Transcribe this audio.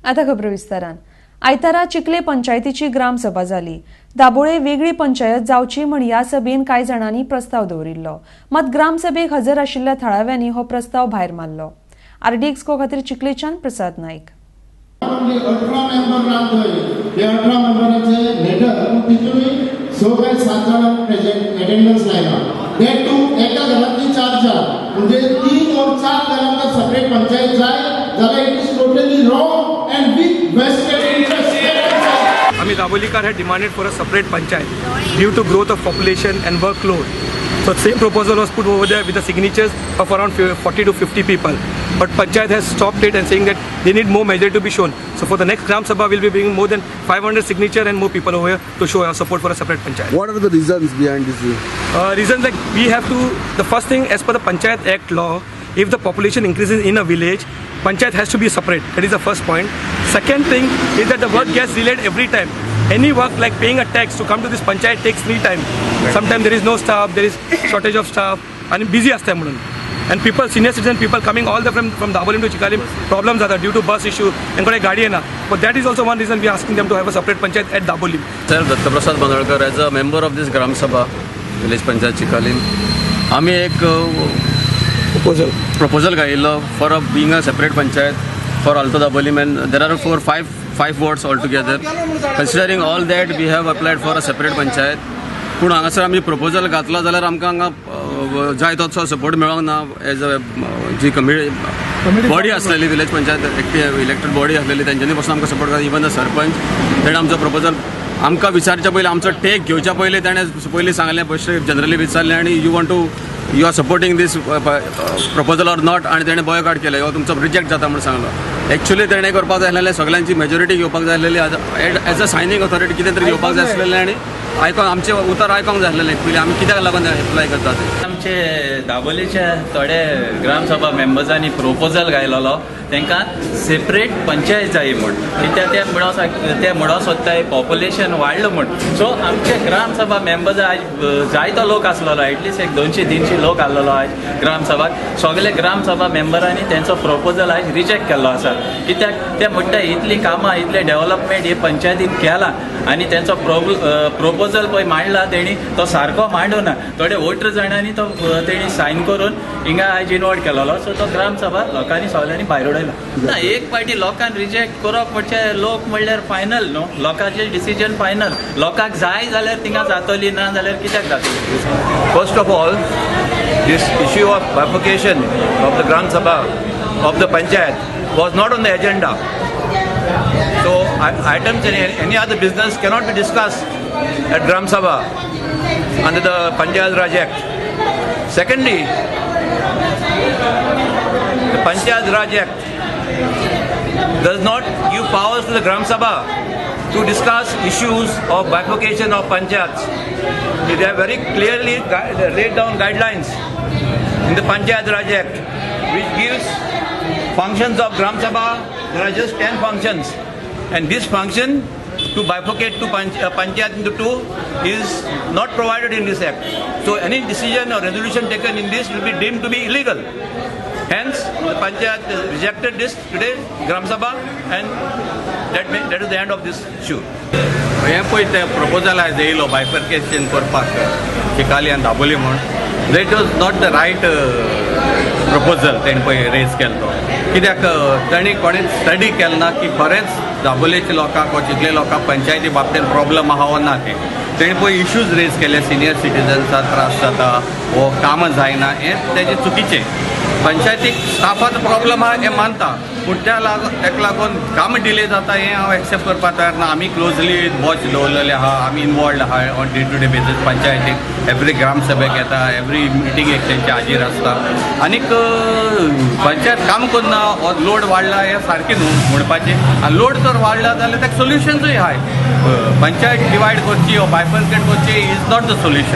आता खबरो विस्तारान. आयतारा चिखले पंचायतीची ग्रामसभा जाली. दाबोळे वेगळी पंचायत जावची म्हण ह्या सभेन कांय जाणांनी प्रस्ताव दवरिल्लो. मात ग्रामसभेक हजर आशिल्ल्या थळाव्यांनी हो प्रस्ताव भायर मारलो. आरडीएक्स को खातीर चिखलेच्यान प्रसाद नायक. 18 मेंबर रावतय, हे 18 मेंबराचे लेटर, पूण तितूनय स काय सात जाणां प्रेझेंट अटेंडन्स लायना. That to एका घरांतली चार चार, म्हणजे तीन ओर चार घरांत सेपरेट पंचायत जाय जाल्यार it is totally wrong and with vested interest. Ami Dabolikar had demanded for a separate panchayat due to growth of population and workload. So same proposal was put over there with the signatures of around 40 to 50 people. But panchayat has stopped it and saying that they need more measure to be shown. So for the next Gram Sabha, we'll be bringing more than 500 signature and more people over here to show our support for a separate panchayat. What are the reasons behind this? Reasons like we have to, the first thing, as per the Panchayat Act law, if the population increases in a village, panchayat has to be separate. That is the first point. Second thing is that the work gets delayed every time. Any work like paying a tax to come to this panchayat takes three times. Sometimes there is no staff, there is shortage of staff, and busy असता म्हणून. And people, senior citizen people coming all the from Dabolim to Chikalim, problems are there due to bus issue and कोणी गाडी येना. But that is also one reason we are asking them to have a separate panchayat at Dabolim. Sir, Dattaprasad Bandalkar, as a member of this Gram Sabha, village panchayat Chicalim, आम्ही एक Proposal. Proposal घायिल्लो for a being a separate panchayat for Alto Dabolim, and there are four five wards all together. Considering all that, we have applied for a separate panchayat. पूण हांगासर आमी proposal घातलो जाल्यार आमकां हांगा जाय तसो सपोर्ट मेळोंक ना. एज अ जी कमिटी बॉडी आसलेली, विलेज पंचायत एकटी इलेक्टेड बॉडी आसलेली, तेंच्यांनी पासून आमकां सपोर्ट करता. इवन the sarpanch, तेणें आमचो प्रपोजल आमकां विचारच्या पयलीं, आमचो टेक घेवच्या पयलीं तेणें पयलीं सांगलें, फस्ट जनरली विचारलें आनी you want to, you are supporting this proposal or not? आनी तेणें बॉयकाट केलें, हो तुमचो रिजेक्ट जाता म्हूण सांगलो. एक्चुअली तेणें करपाक जाय आसलेलें, सगळ्यांची मेजॉरिटी घेवपाक जाय आसलेली, एज अ सायनींग ऑथॉरिटी कितें तरी घेवपाक जाय आसलेलें आनी आयकोन आमचें उतर आयकोंक जाय आसलेलें पयलीं, आमी कित्याक लागून एप्लाय करता तें. आमचे दाबोलीच्या थोडे ग्रामसभा मेंबर्सांनी प्रोपोजल घायलेलो, तांकां सेपरेट पंचायत जाय म्हूण. कित्याक ते म्हणून, ते म्हणून सोदताय पॉप्युलेशन वाडलो म्हूण. सो आमचे ग्रामसभा मेंबर्स आयज जायतो लोक आसलेलो, एटलिस्ट एक 200-300 लोक आसलेलो आयज ग्रामसभाक. सगळे ग्रामसभा मेंबरांनी तेंचो प्रोपोजल आयज रिजेक्ट केल्लो आसा. कित्याक ते म्हणटा, इतलीं कामां, इतलें डेव्हलपमेंट हे पंचायतीन केलां आनी तेंचो प्रोपोजल पळय मांडला तेणी, तो सारको मांडूना. थोडे 18 जाणांनी तो तेणी सायन करून हिंगा आयज इनवॉल्व केलेलो. सो तो ग्रामसभा लोकांनी सगळ्यांनी भायर उडयला ना. एक पाटी लोकांक रिजेक्ट करप म्हणजे लोक म्हणल्यार फायनल न्हू, लोकांचे डिसिजन फायनल. लोकांक जाय जाल्यार थिंगा जातली, ना जाल्यार कित्याक जातली? First of all, this issue of bifurcation of the Gram Sabha, of the Panchayat, was not on the agenda. So, items in any other business cannot be discussed at Gram Sabha under the Panchayat Raj Act. Secondly, the Panchayat Raj Act does not give powers to the Gram Sabha to discuss issues of bifurcation of panchayats. They have very clearly laid down guidelines in the Panchayat Raj Act, which gives functions of Gram Sabha. There are just 10 functions, and this function to bifurcate to panchayat into two is not provided in this act. So any decision or resolution taken in this will be deemed to be illegal. Hence, the panchayat rejected this today, Gram Sabha, and that is the end of this issue. हें पळय, ते proposal आयज येयलो bifurcation करपाक चिकाली आनी दाबोली म्हूण, that was not the right proposal तेणें पळय रेज केलो तो. कित्याक तांणी कोणेच स्टडी केलें ना की खरेंच दाबोलेच्या लोकांक वा चिखले लोकांक पंचायती बाबतीन प्रॉब्लम आहा वो ना तें. तेणें पळय इश्यूज रेज केले, सिनियर सिटीजन्साक त्रास जाता वो कामां जायना, हें तेजें चुकीचें. पंचायतीक स्टाफाचो प्रॉब्लम आहा हें मानता, पूण त्या लागून, ताका लागून कामां डिले जाता हें हांव एक्सेप्ट करपाक तयार ना. आमी क्लोजली वॉच दवरलेले आहा, आमी इनवॉल्ड आहा on day to day basis पंचायतीक. एवरी ग्रामसभेक येता, एवरी मिटिंगेक तेंचे हाजीर आसता. आनीक पंचायत काम करना, लोड वाडला हें सारकें न्हू म्हणपाचें. आनी लोड जर वाडला जाल्यार ताका सोल्युशन्सूय आहाय. पंचायत डिवायड करची वो बायफर्केट करची is not the solution.